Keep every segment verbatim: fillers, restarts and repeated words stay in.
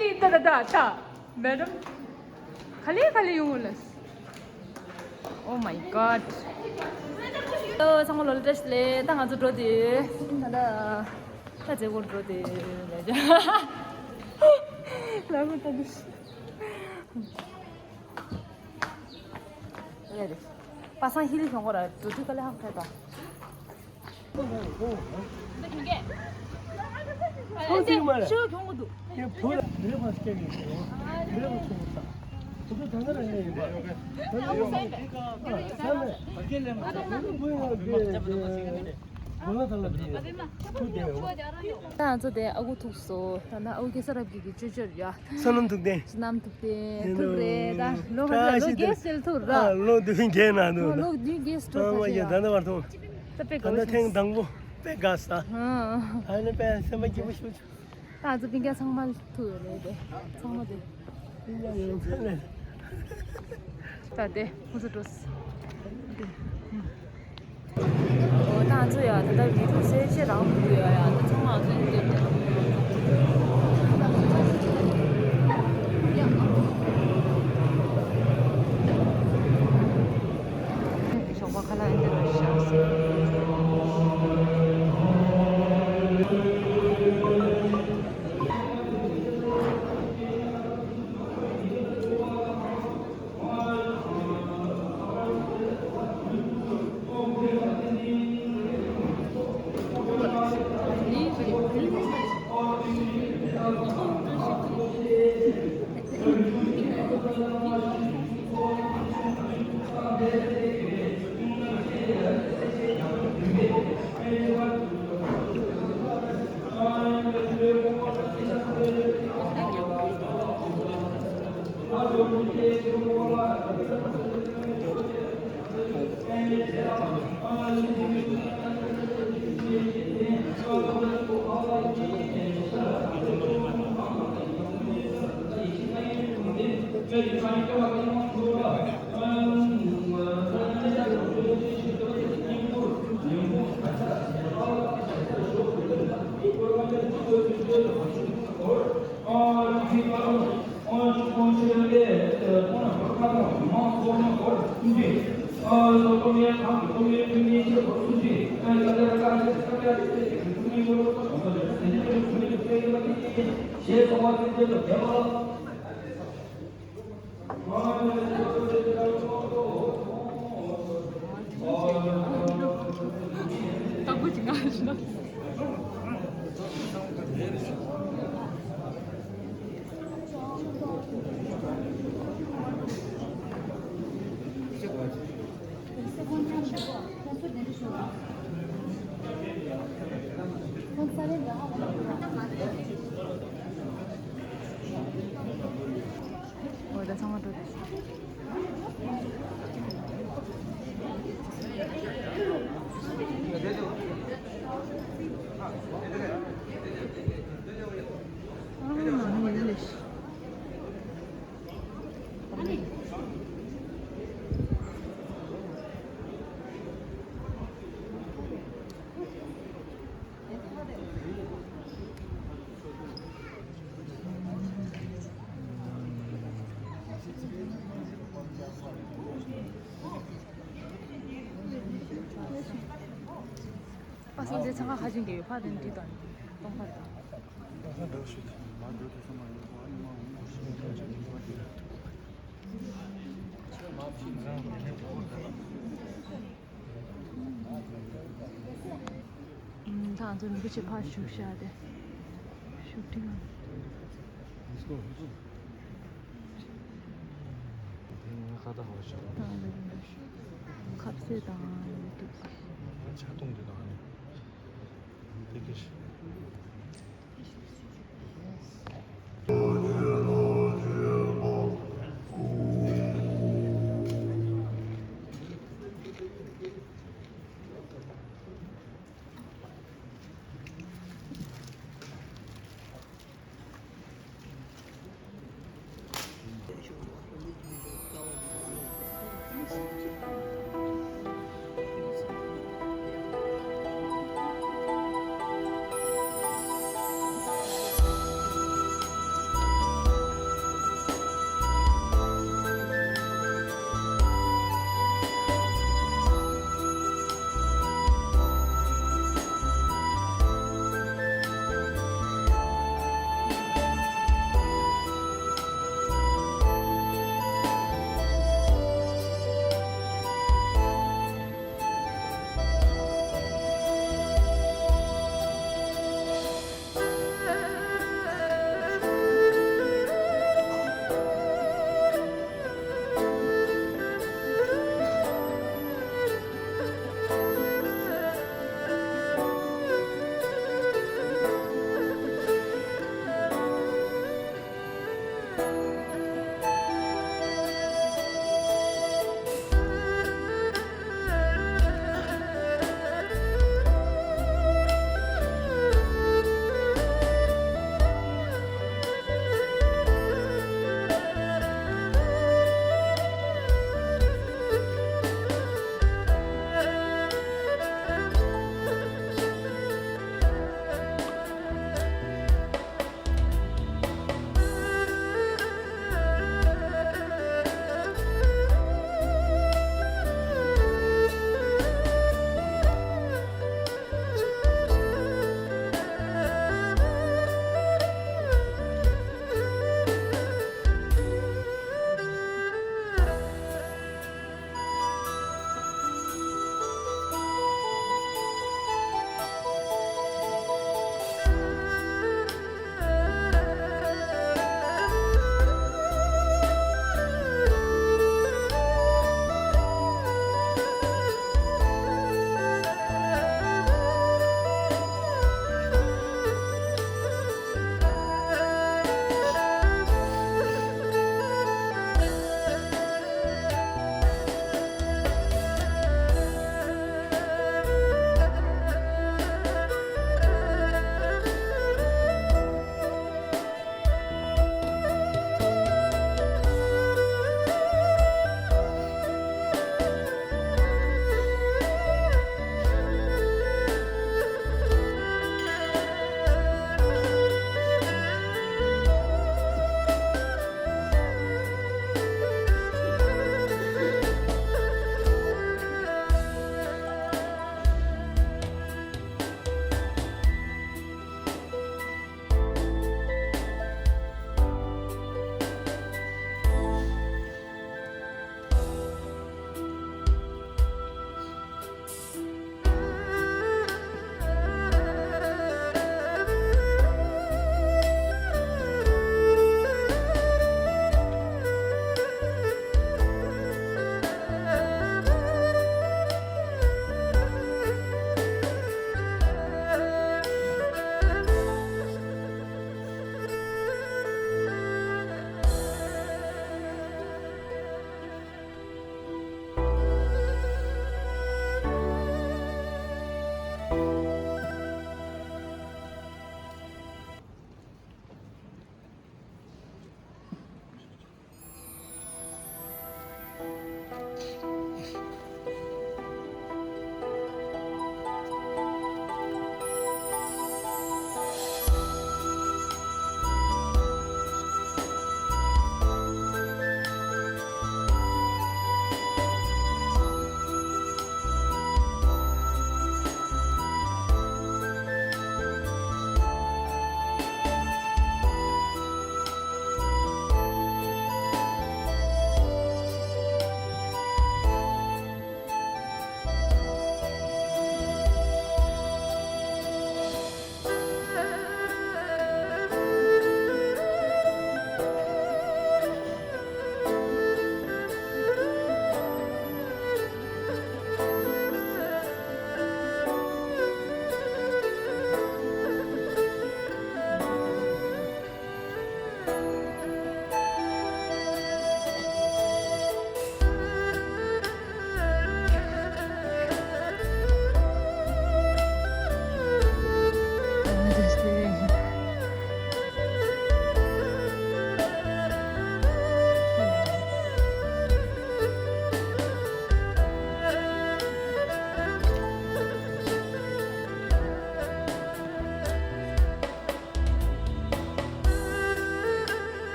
ལི་ད་ད་ད་ད། མེ་ཌམ། ག་ལེ་ག་ལེ་ཡོང་ལ། Oh my god. ཨོ་ཚང་མ་ལོ་ལ་བཀྲ་ཤིས་བདེ་ལེགས། ད་ང་ཚོ་འགྲོ་དུས། ད་ད། ད་མཛད་སྒོར་འགྲོ་དུས། ལ་མོ་ད་དུ། རེད་རེད། པ་སངས་ཧི་ལི་གྱོང་གོ་ར་འགྲོ་དུས་ག་ལེ་ཧང་ཁ་ད། ད་ང་ཚོ་དེ་ཨ་ཁུ་ཐུག་སོང་། ད་ན་ཨ་ཁུ་གེ་སར་རབ་རྒྱས་ཀྱི་ཅོ་ཅོར་ཡ། བསོད་ནམས་ཐུག་བསྟན། བསོད་ནམས་ཐུག་བསྟན། ཐུག་རེད་ད། ལོ་ག་ཚོད་ལོ་རྒྱས་སེལ་ཐུག་ར། ཨ་ལོ་བདུན་བརྒྱད་ན་འདུག་ལོ་བདུན་བརྒྱད་སྤྲོ་ས་ཆེ་ཡ། ད་ནི་བར་ཐུང་། ད་དཔེ་དགའ་ད་ཐེངས་དང་པོ་དཔེ་དགའ་ས། ཨ་ནི་དཔེ་སེམས་པ་སྐྱིད་པོ་ཞུ། ད་ང་ཚོ་སྤུན་ཀྱག་ཚང་མ་ཐུག་ཡོད་རེད་དེ། ཚང་མ་དེ། སྤུན་ཀྱག་ཡོད་ཚད་ལས། ད་དེ་ཁོ་ཚོ་འགྲོ། ཨོ་ད་ང་ཚོ་ཡ་ད་ལྟ་བི་ཌི་ཡོ་གསལ་བཤད་རང་འདུག་ཡ་ཡ། ད་ཚང་མ་ང་ཚོ་ཡིན་དེ། ཞོགས་པ་ཁ་ལག་ཨེ་འདྲ་བཞག་སྲིད། འོ་ད་ཚང་མ་འགྲོ་དེ། ཨ་མ་ནི་ལེ་ཤི། པ་སངས་རྒྱས་ཚང་ཁ་ཁ་ཅིང་གི་ཡོད་ཕ་དེ་འདི་དང་སྟོང་པར་དང་། ད་ང་ཚོ་རིན་པོ་ཆེ་ཕར་བཞུགས་བཞག་སྟེ། བཞུགས་ཁྲི་ཁང་། ཁ་བཏགས་ཧོ་ཤོག་ཁབ་ཟས་དང་། ཆ་གཏོང་དེ་དང་། དེ་གི།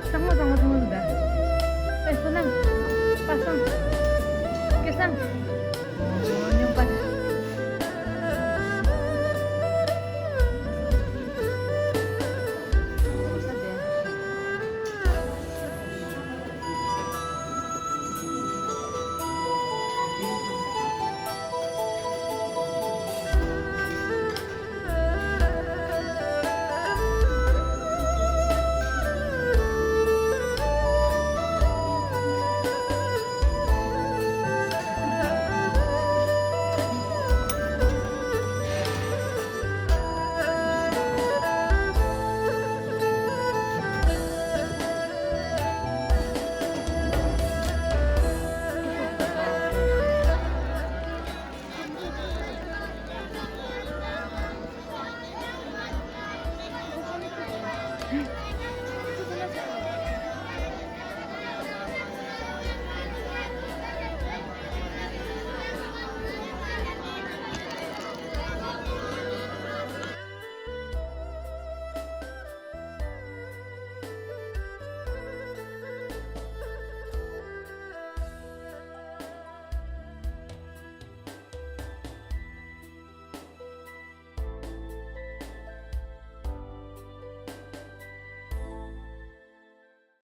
ཚང་མ་ཚང་མ་ཚང་མ་འདུག་ད། ཨེ་བསོད་ནམས། པ་སངས། སྐལ་བཟང་། སྨྱོན་པ།